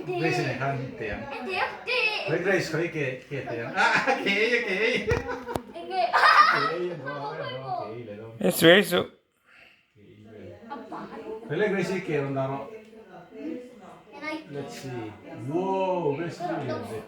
Grace nen khan teh ang. Khawi Grace khawi ke ke teh ang. Ah ke ei a ke ei. Ke ei a ke ei leh dawn. It's very so. Khawi le Grace i ke rawn dah rawh. Let's see. Whoa, Grace i lian ve.